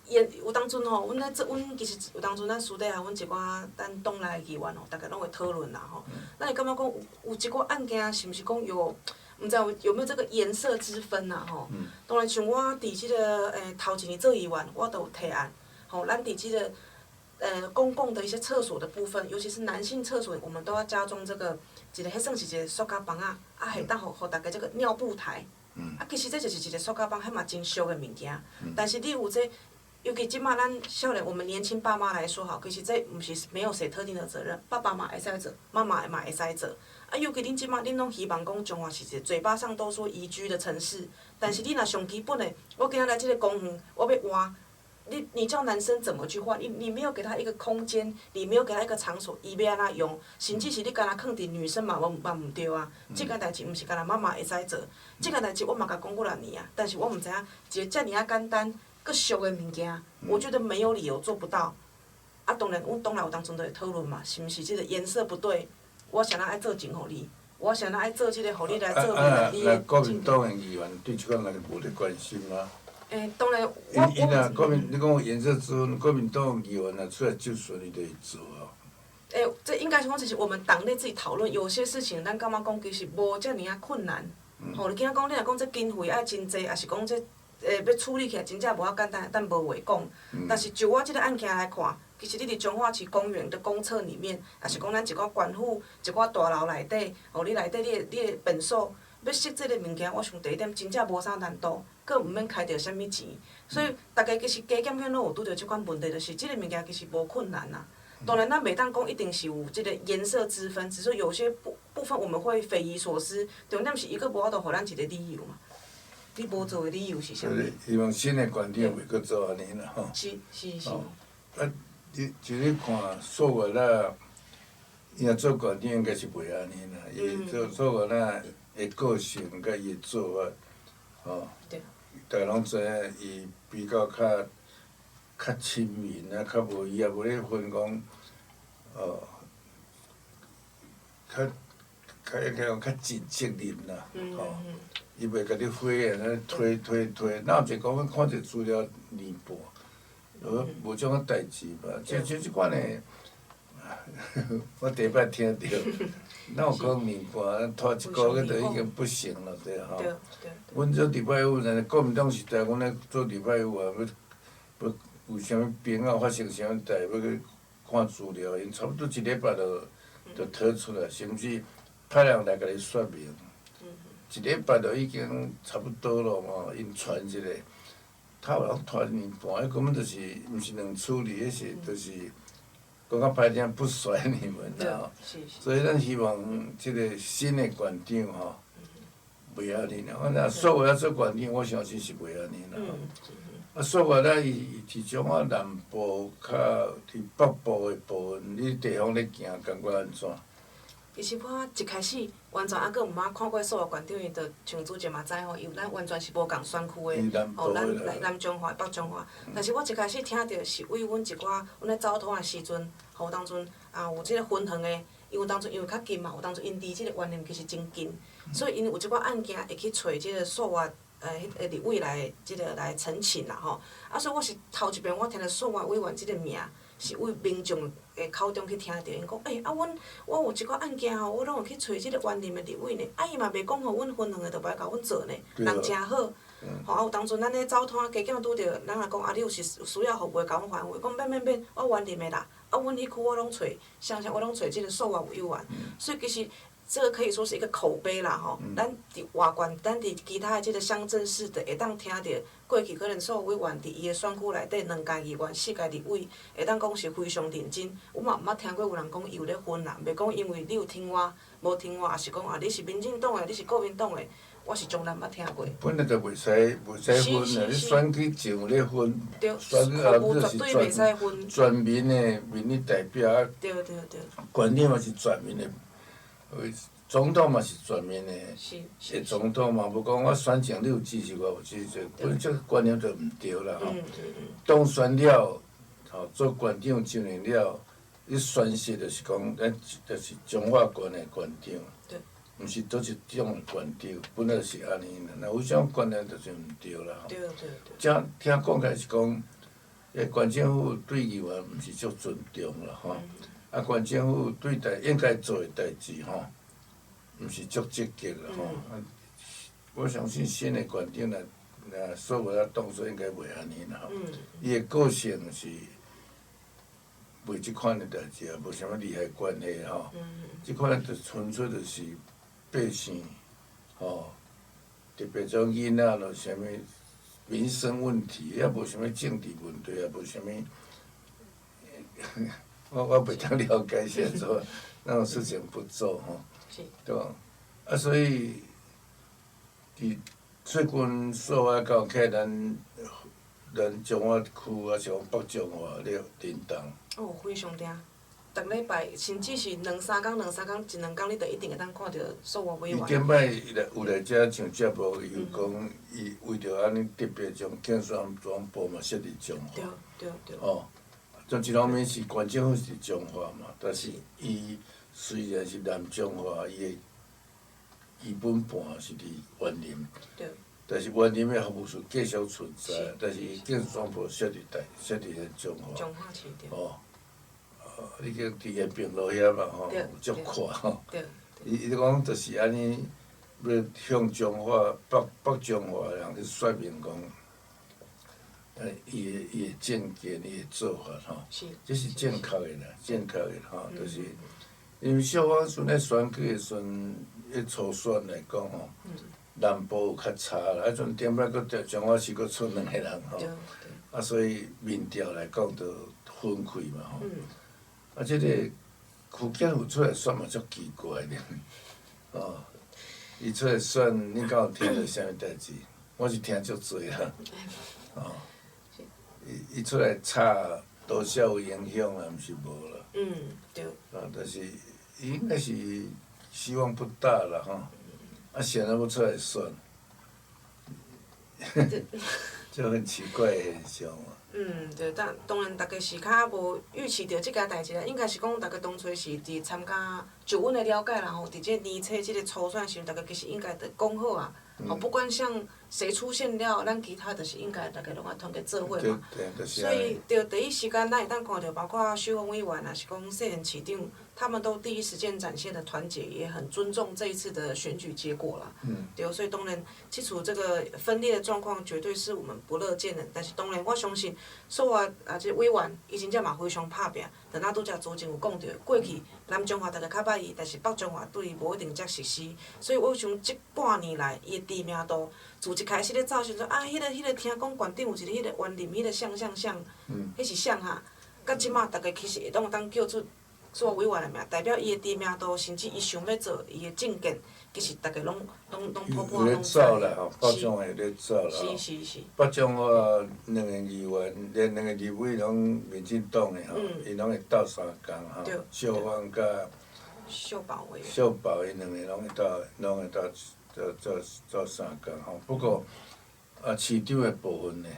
有當陣吼，阮咧做，阮其實有當陣咱私底下，阮一寡咱黨內的議員吼，逐家攏會討論啦吼。咱會感覺講有一寡案件，是毋是講有，毋知有沒有這個顏色之分呐吼？當然像我佇這個頭一年做議員，我都有提案，吼，咱佇這個公共的一些廁所的部分，尤其是男性廁所，我們都要加裝這個一個，彼算是一個塑膠枋仔，啊，會當予逐家這個尿布台。啊，其實這就是一個塑膠枋，彼嘛真俗的物件。但是你有這，尤其這馬咱少年，我們年輕爸媽來說吼，其實這毋是沒有誰特定的責任，爸爸嘛會使做，媽媽嘛會使做。啊，尤其恁這馬，恁攏希望講彰化是一個嘴巴上都說宜居的城市，但是你若上基本的，我今仔來這個公園，我欲換。你叫男生怎麼去換？你沒有給他一個空間，你沒有給他一個場所，伊欲按怎用？甚至是你干焦囥佇女生嘛，無嘛毋對啊。這件代誌毋是干焦媽媽會使做，這件代誌我嘛共講幾若年啊，但是我毋知影一個遮爾仔簡單、閣俗的物件，我覺得沒有理由做不到。啊，當然，阮黨內有當陣就會討論嘛，是毋是這個顏色不對？我啥人愛做情予你？我啥若愛做這個，予你來做。啊，那國民黨的議員對這款人無咧關心嗎？欸，當然，𪜶𪜶若國民，你講顏色之分，國民黨議員若出來質詢，伊就會做哦。欸，這應該是講，就是我們黨內自己討論，有些事情咱感覺講其實無遮爾仔困難。吼，你驚講你若講這經費愛真濟，抑是講這欲處理起來真正無遐簡單，咱無話講。但是就我這個案件來看，其實你佇彰化市公園的公廁裡面，抑是講咱一寡官府一寡大樓內底，吼，你內底你的便所欲設這個物件，我想第一點真正無啥難度，閣毋免開著啥物錢。所以逐家其實加減減攏有拄著這款問題，就是這個物件其實無困難啊。當然，咱袂當講一定是有這個顏色之分，只是有些部分我們會匪夷所思。重點是伊閣無法度予咱一個理由嘛。你無做的理由是啥物？希望新的縣長袂閣做按呢啦吼。是是是。啊，你就你看素月仔，伊若做縣長應該是袂按呢啦。伊做素月仔的個性佮伊的做法，吼。逐家攏知影，伊比較較親民啊，較無伊也無咧分講，哦，較較應該講較盡責任啦，吼。伊袂共你火啊，推推推，哪有一個講看一個資料年半，無這種代誌吧？這款的，我第一擺聽著，哪有可能年半拖一個月就已經不行了，對吼？阮做特派員，國民黨時代，阮咧做特派員，欲欲有啥物兵仔發生啥物代，欲去看資料，𪜶差不多一禮拜就提出來，甚至派人來共你說明。一禮拜就已經差不多咯吼，𪜶傳一個，他有人拖一年半，彼根本就是毋是兩處理，彼是就是講較歹聽，不甩你們啦吼。所以咱希望這個新的縣長吼，袂按呢啦。我若素月仔做縣長，我相信是袂按呢啦。啊，素月仔伊佇彰化南部較佇北部的部分，你地方咧行，感覺按怎？其實我一開始完全猶閣毋捌看過素月縣長，伊就像主席嘛知吼，伊咱完全是無仝選區的，吼，咱來南彰化、北彰化。但是我一開始聽著是為阮一寡，阮咧走攤的時陣，吼，當陣啊有這個分園的，因為當陣因為較近嘛，有當陣𪜶離這個員林其實真近，所以𪜶有一寡案件會去揣這個素月，彼個立委來這個來陳情啦吼。啊，所以我是頭一遍我聽著素月委員這個名，是為民眾的口中去聽著，𪜶講，欸，啊，阮我有一寡案件吼，我攏有去揣這個員林的立委呢，啊，伊嘛袂講予阮分園的，就無愛共阮做呢，人誠好。吼，啊，有當陣咱咧走攤加減拄著，人若講啊，你有是需要服務，共阮反映，講免免免，我員林的啦，啊，阮彼區我攏揣，啥啥我攏揣這個素月委員，所以其實這個可以說是一個口碑啦吼。咱佇外縣，咱佇其他的這個鄉鎮市的會當聽著，過去可能素月委員佇伊的選區內底兩屆議員、四屆立委，會當講是非常認真。我嘛毋捌聽過有人講伊有咧分啦，袂講因為你有聽我，無聽我，抑是講啊你是民進黨的，你是國民黨的，我是從來毋捌聽過。本來就袂使分啦，你選舉前有咧分，選舉後就是全民的民意代表啊。縣長嘛是全民的。總統嘛是全民的，的總統嘛，無講我選前你有支持我，有支持，本來這個觀念就毋對啦吼。當選了，吼做縣長上任了，你宣誓就是講，咱就是彰化縣的縣長，毋是佗一種縣長，本來就是按呢啦。若有這種觀念就是毋對啦吼。這聽講起來是講，縣政府對議員毋是足尊重啦吼。啊，縣政府對待應該做的代誌吼，毋是足積極啦吼。我相信新的縣長若若素月仔當選應該袂按呢啦吼。伊的個性是袂這款的代誌啊，無啥物利害關係吼。這款就純粹就是百姓吼，特別種囡仔咯，啥物民生問題，也無啥物政治問題，也無啥物。我袂當了解現在那種事情不做吼，對無？啊，所以佇最近素月敢有起咱彰化區，抑是講北彰化咧震動？哦，非常定，逐禮拜甚至是兩三工、兩三工、一兩工，你就一定會當看著素月委員。伊頂擺有來遮上節目，伊有講，伊為著按呢特別將競選總部嘛設佇彰化。對對對。哦。從一方面是縣政府是彰化嘛，但是伊雖然是南彰化，伊的基本盤是佇員林。但是員林的服務處繼續存在，但是競選總部設佇台，設佇彼彰化。彰化市對。哦，已經佇延平路遐嘛吼，足闊吼。伊伊講就是按呢，欲向彰化北北彰化的人去說明講，伊的伊的政見，伊的做法吼，這是正確的啦，正確的吼，就是因為小芳陣咧選舉的時陣，彼初選來講吼，南部有較差啦，彼陣頂擺閣彰化市閣出兩个人吼，啊，所以民調來講就分開嘛吼。啊，這個邱建富出來選嘛足奇怪的，哦，伊出來選，你敢有聽著啥物代誌？我是聽足濟啦，哦，伊伊出來吵多少有影響啦，毋是無啦。啊，但是伊應該是希望不大啦吼。啊，現在欲出來選，就很奇怪的現象嘛。嗯，對，但當然，逐家是較無預期著這件代誌啦。應該是講，逐家當初是佇參加，就阮的了解啦吼，佇這年初這个初選時陣，逐家其實應該著講好啊。吼，不管像誰出現了，咱其他就是應該逐家攏愛團結做伙嘛。所以，對第一時間，咱會當看著，包括秀峰委員，也是講世賢市長，他們都第一時間展現了團結，也很尊重這一次的選舉結果啦。對，所以當然，這次這個分裂的狀況，絕對是我們不樂見的。但是當然，我相信，所有啊，這委員，伊真正嘛非常拍拚。但咱拄才主持人有講著，過去南彰化逐家較捌伊，但是北彰化對伊無一定遮熟悉。所以我想，這半年來，伊的知名度，自一開始咧走時陣，啊，彼個彼個聽講縣長有一個彼個員林，彼個啥啥啥，彼是啥哈？到這馬，逐家其實會當當叫出所有委員的名，代表伊的知名度，甚至伊想欲做伊的政見，其實逐家攏攏攏普遍攏知。有咧走啦吼，北彰化有咧走啦吼。是是是。北彰化兩個議員，連兩個立委攏民進黨的吼，𪜶攏會鬥相共吼，秀芳佮秀寶委員。秀寶𪜶兩个攏會鬥，攏會鬥鬥鬥鬥相共吼。不過啊，市長的部分呢？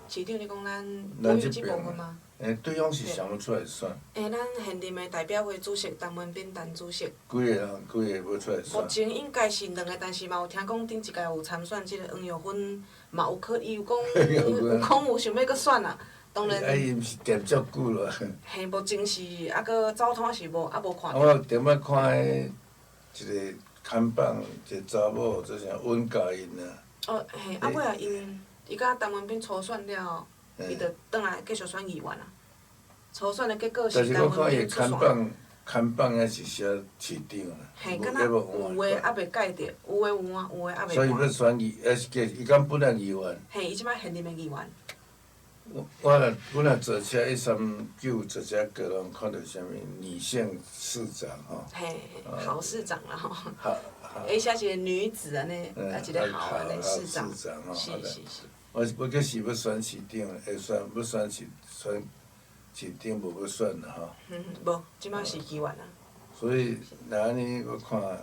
市長，你講咱吳裕這部分嗎？欸，對方是啥物出來選？欸，咱現任的代表會主席陳文彬陳主席。幾个人？幾个欲出來選？目前應該是兩个，但是嘛有聽講頂一屆有參選這个黃玉芬，嘛有可，伊有講有講有想欲閣選啊。當然。啊，伊毋是踮足久咯。嘿，目前是猶閣走攤是無，猶無看著。我頂擺看彼一个看板，一個查某做啥溫嘉茵啊。哦，嘿，啊尾仔𪜶伊佮陳文彬初選了，伊就轉來繼續選議員啊。初選的結果是陳文彬出線。看板抑是寫市長啦。嘿，敢若有的猶未改著，有的有換，有的猶未所以欲選議，抑是繼伊敢本來議員？嘿，伊這擺現任的議員。我我若阮若坐車一三九坐車過，攏看著啥物女性市長吼。嘿，郝市長啦吼。而且一個女子按呢，啊一个郝按呢市長。市長吼，是是是。我我計是欲選市長，會選欲選市選市長無欲選啦吼。嗯，無，這擺是議員啊。所以，若按呢我看，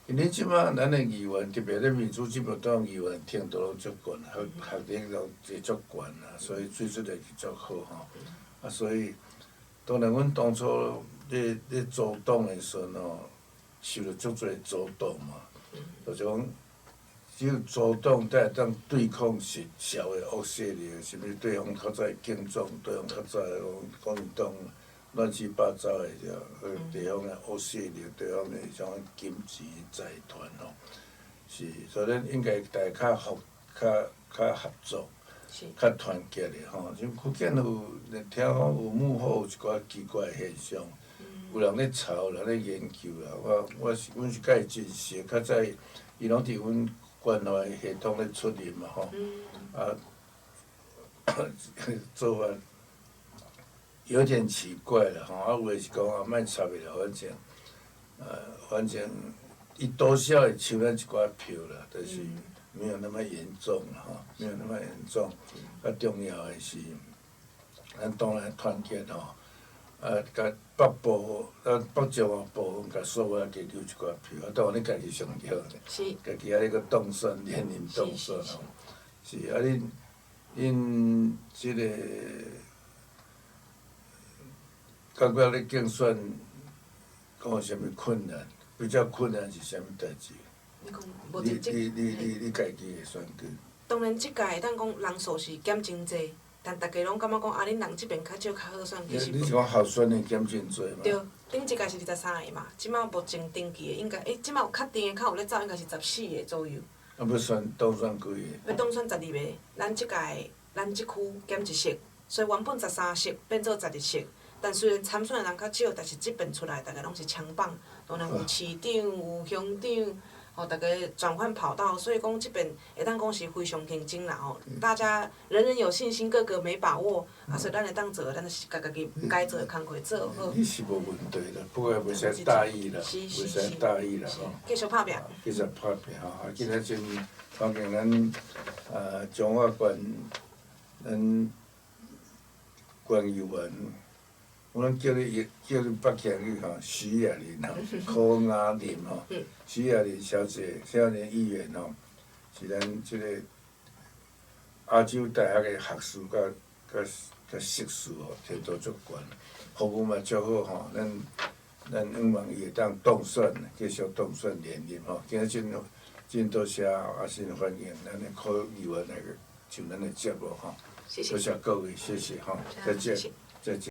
因為這擺咱的議員，特別咧民主進步黨議員程度攏足懸，學學歷攏會足懸啦，所以水準會足好吼。啊，所以當然阮當初咧咧組黨的時陣吼，受著足濟阻擋嘛，就是講只有組黨才會當對抗是社會惡勢力，啥物對方較早警總，對方較早講國民黨亂七八糟的這地方的惡勢力，地方的啥金錢財團吼，是，所以咱應該大家較合、較較合作、較團結的吼。像福建有聽講有幕後有一寡奇怪的現象，有人咧查，有人咧研究啦。我我是阮是佮伊真熟，較早伊攏佇阮關懷系統咧出入嘛吼，啊，做法有點奇怪啦吼，啊有的是講啊莫插伊啦，反正，反正伊多少會搶咱一寡票啦，就是沒有那麼嚴重吼，沒有那麼嚴重。較重要的是，咱黨內團結吼，啊，共北部咱北彰化部分共所有加留一寡票，啊，當然你家己上著，家己抑咧閣當選連任當選吼，是啊，恁恁這个感覺咧競選，講有啥物困難？比較困難是啥物代誌？你講無你一這你家己的選舉。當然，這屆會當講人數是減真濟，但逐家攏感覺講啊，恁人這邊較少較好選，其實你是講候選人減真濟嘛？對，頂一屆是23個嘛，這擺目前登記的應該，這擺有確定的較有咧走，應該是十四个左右。啊，欲選當選幾个？欲當選12個，咱這屆咱這區減一席，所以原本13席變做12席。但雖然參選的人較少，但是這邊出來，逐家攏是槍棒，當然有市長、有鄉長，吼，逐家轉換跑道，所以講這邊會當講是非常競爭啦吼。大家人人有信心，個個沒把握，啊，所以咱會當做的，咱就是共家己該做的工課做好。你是無問題啦，不過袂使大意啦，袂使大意啦吼。繼續拍拚。繼續拍拚吼，啊，今仔真歡迎咱啊彰化縣咱縣議員。阮叫你北京語吼，徐亞玲吼，柯雅琳吼，徐亞玲小姐，徐亞玲議員吼，是咱這個亞洲大學的學士佮佮佮碩士吼，程度足懸，服務嘛足好吼，咱向望伊會當當選，繼續當選連任吼。今仔真真多謝阿信歡迎咱的柯議員來上咱的節目吼，謝謝。多謝各位，謝謝吼，再見，再見。